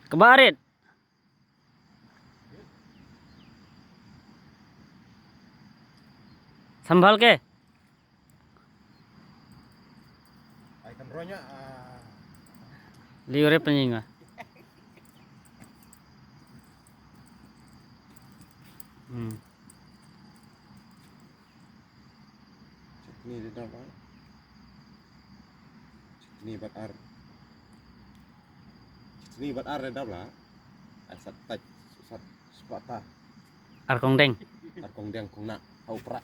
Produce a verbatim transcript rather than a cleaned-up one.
Kaba arit. Sambal ke. Ai kan ronya. Liure penyinga. Hmm. Chutney de dap. Chutney bad ar. Chutney bad ar de dap la. Ai sat taj sat spata. Ar kong deng. Ar kong deng kong na. Hau pra.